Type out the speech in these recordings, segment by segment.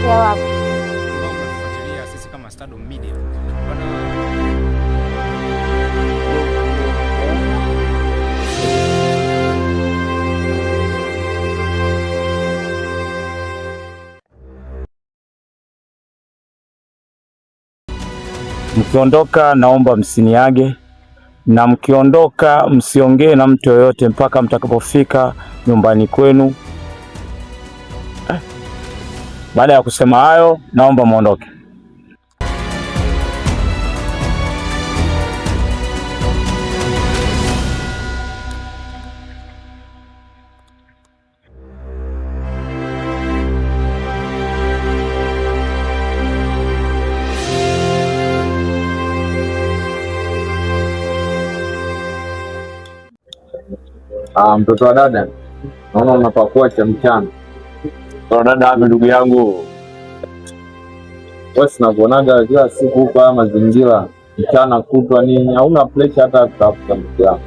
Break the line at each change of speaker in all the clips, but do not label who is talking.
Umetokea wapi?
Ambao mnatufuatilia sisi kama Stardom Media. Bana.
Mkiondoka naomba msiniage, na mkiondoka msiongee na mtu yoyote mpaka mtakapofika nyumbani kwenu. Baada ya kusema hayo, naomba muondoke.
Ah, mtoto wa dada, naona unapakua cha mchana.
Mtoto wa dada wapi ndugu yangu?
Wewe sinakuonaga kila siku huko haya mazingira mchana kutwa nini, hauna pressure hata ya kutafuta mke wako.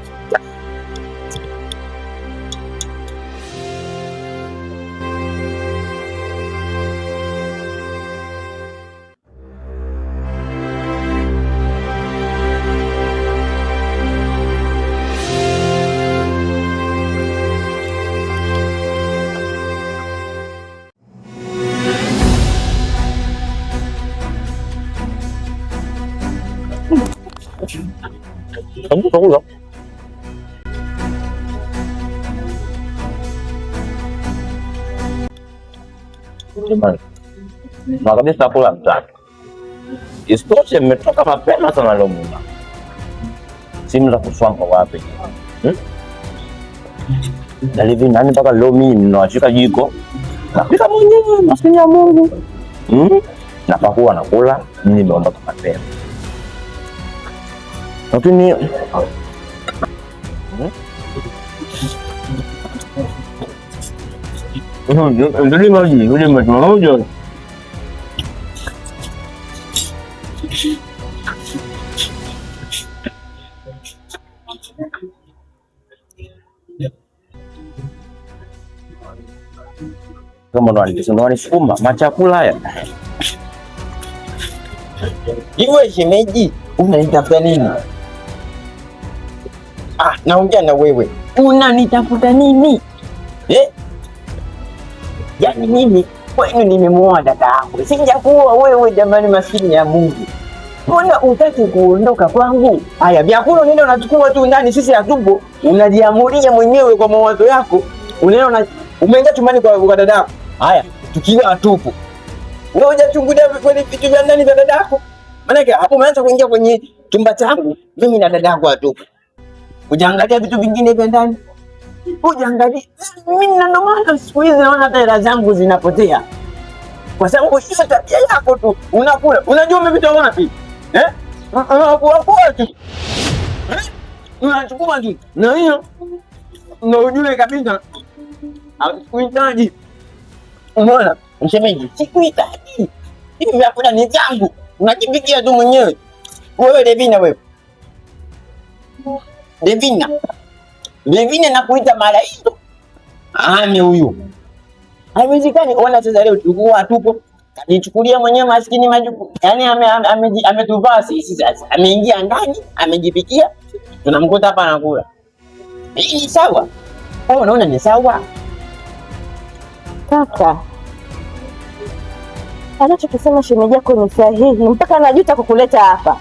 Chakula. Jamani, na kabisa kula mtatu. Isitoshe mmetoka mapema sana leo muna. Simu za kuswanga wapi? Hmm? Dalivi nani mpaka leo mimi ninawashika jiko. Napika mwenyewe maskini ya Mungu. Hmm? Napakua nakula, mimi nimeondoka mapema. Lakini Ndio maji, ndio maji moja. Kama ndo wanisukuma machakula haya.
Iwe shemeji, unanitafuta nini? Ah, naongea na wewe, unanitafuta nini eh? Yaani mimi kwenu nimemuoa dada yangu, sijakuoa wewe. Jamani, maskini ya Mungu, mbona utaki kuondoka kwangu? Haya, vyakula nenda unachukua tu ndani, sisi hatupo. Unajiamulia mwenyewe kwa mawazo yako, unaenda umeingia chumbani kwa dada yako. Haya, tukiwa hatupo, wewe hujachungulia kwenye vitu vya ndani vya dada yako. Maanake hapo umeanza kuingia kwenye chumba changu, mimi na dada yangu hatupo. Hujaangalia vitu vingine vya ndani, hujaangalia. Mimi na ndo maana siku hizi naona hata hela zangu zinapotea, kwa sababu hiyo tabia yako tu. Unakula, unajua umepita wapi eh? Unakula tu eh? Unachukua tu, na hiyo ndo ujue kabisa sikuhitaji. Umeona mshemeji, sikuhitaji hivi vyakula ni vyangu, unajipikia tu mwenyewe wewe. Devina, wewe Devina, Devina nakuita mara hizo. Ame huyu haiwezekani. Ona sasa leo tulikuwa hatupo, kajichukulia mwenyewe maskini majukumu. Yaani ametuvaa sisi sasa, ameingia ndani amejipikia, tunamkuta hapa anakula. Hii ni sawa? Wewe unaona ni sawa?
Kaka, anachokisema shemeji yako ni sahihi, mpaka anajuta kukuleta hapa.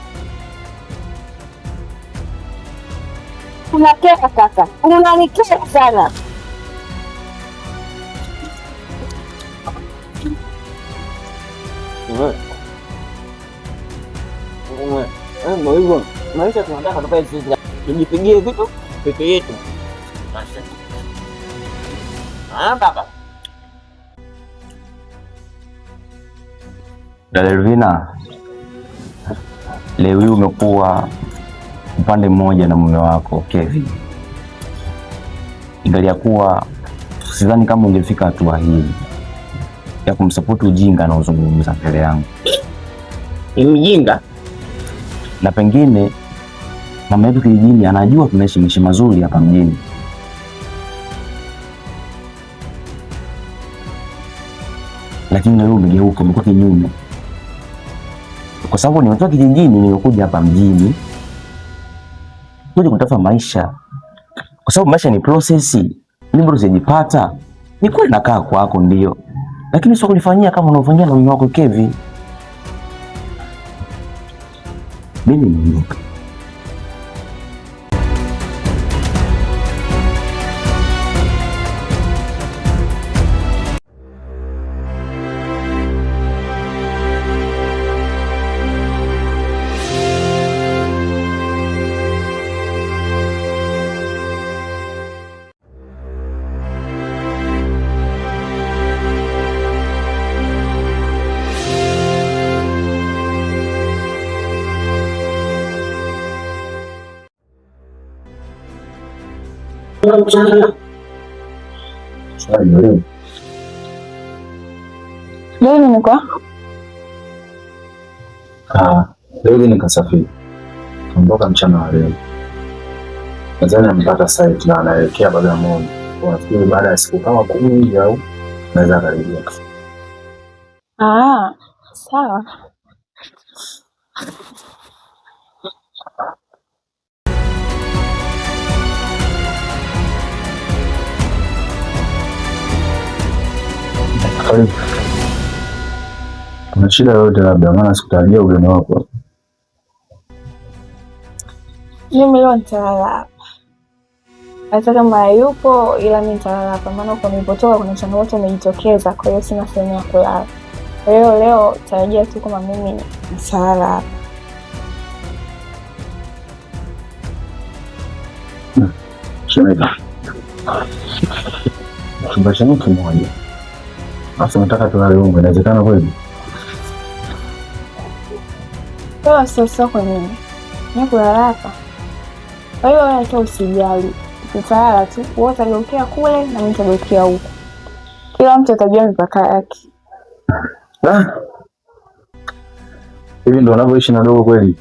Unakera kaka, unanikera sana.
Ndio hivyo maisha, tunataka tukae sisi tujipigie vitu peke yetu. Ah, baba
Dada Elvina, leo hii umekuwa upande mmoja na mume wako Kevin. Ingalia kuwa sidhani kama ungefika hatua hii ya kumsapoti ujinga anaozungumza mbele yangu,
ni mjinga.
na pengine mama yetu kijijini anajua tunaishi maisha mazuri hapa mjini. Lakini leo umegeuka, umekuwa kinyume. Kwa sababu nimetoka kijijini nimekuja hapa mjini kuja kutafuta maisha. Kwa sababu maisha ni process. Mimi bado sijajipata. Ni kweli nakaa kwako ndio. Lakini sio kunifanyia kama unavyofanyia na mume wako Kevi. Mimi naondoka.
Leo nimekuwa
Leo nikasafiri ondoka mchana wa leo, nadhani amepata site na anaelekea Bagamoyo. Nafikiri baada ya siku kama 10 hivi au naweza akarejea.
Ah, sawa.
Karibu. Kuna shida yoyote labda? Maana sikutarajia ugeni wako.
Mimi leo nitalala hapa, hata kama yupo, ila mimi nitalala hapa, maana huko nilipotoka kuna changamoto imejitokeza, kwa hiyo sina sehemu ya kulala. Kwa hiyo leo tarajia tu kama mimi nitalala hapa.
Shemeji, chumba changu kimoja, alafu nataka tulale huko, inawezekana kweli?
Wewe wasiwasi wako nini? Mimi kulala hapa. Kwa hiyo wewe hata usijali, tutalala tu, wewe utageukia kule na mimi nitageukia huku, kila mtu atajua mipaka yake.
Hivi ndo unavyoishi na dogo kweli?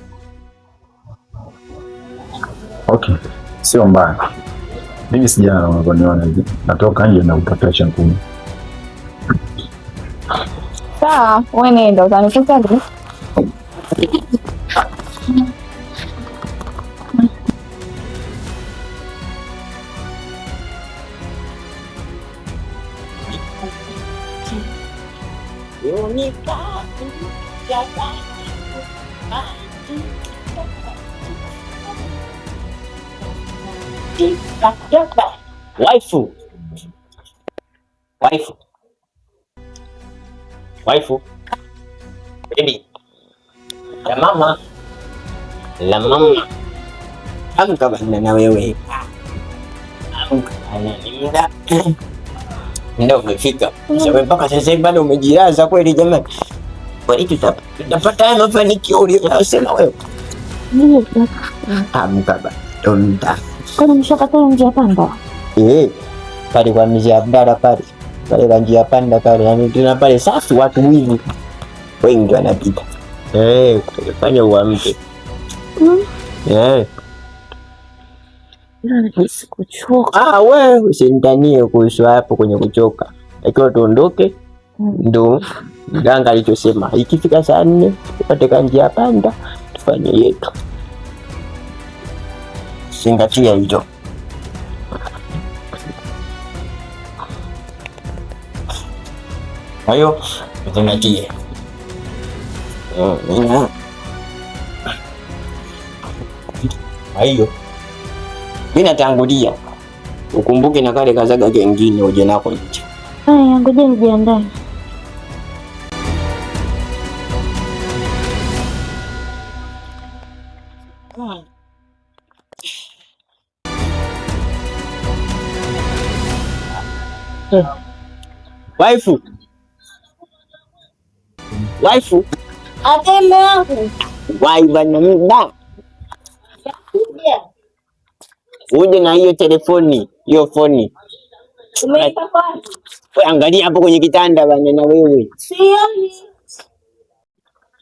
Okay, sio mbaya. Mimi sijala unavyoniona hivi, natoka nje na kupata chakula.
Sawa, wewe nenda, utanikuta.
Waifu, waifu, waifu, baby, la mama, la mama, amka bana na wewe, amka bana, ni muda muda umefika. Sasa mpaka sasa hivi bado umejilaza kweli jamani? Kwani tutapata haya mafanikio uliyosema wewe? Amka bana, tonta
Kwani mshakata njia panda?
Pale kwa mzee Abdalla pale pale la njia panda pale, yani tena pale safi, watu wengi wengi wanapita. Fanya uamke.
Nahisi kuchoka.
Ah, wewe usinitanie kuhusu hapo kwenye kuchoka, lakini tuondoke. Ndo mganga alichosema, ikifika saa 4 tupate kanjia panda tufanye yetu. Zingatia hicho. Kwa hiyo zingatie. Kwa hiyo mimi natangulia, ukumbuke na kale kazaga kengine uje nako nje.
Haya, ngoja nijiandae.
Waifu, waifu, wai bana, muda uje na hiyo telefoni, hiyo foni. Angalia hapo kwenye kitanda bana, na wewe
Sioni.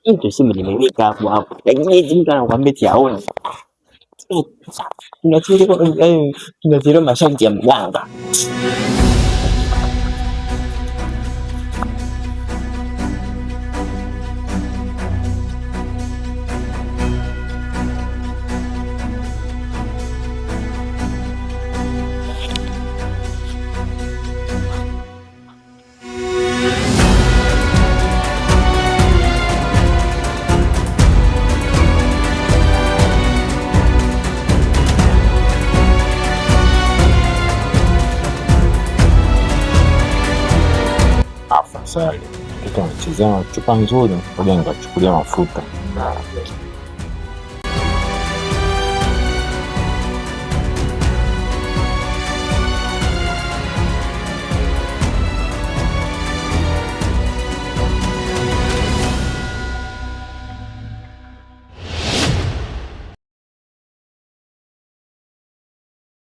mtu simu nimeweka hapo hapo, lakini eti mtu anakuambia eti haoni. Tunachelewa masharti ya mganga.
Asali. Mtoto anachezea chupa nzuri, ngoja nikachukulia mafuta.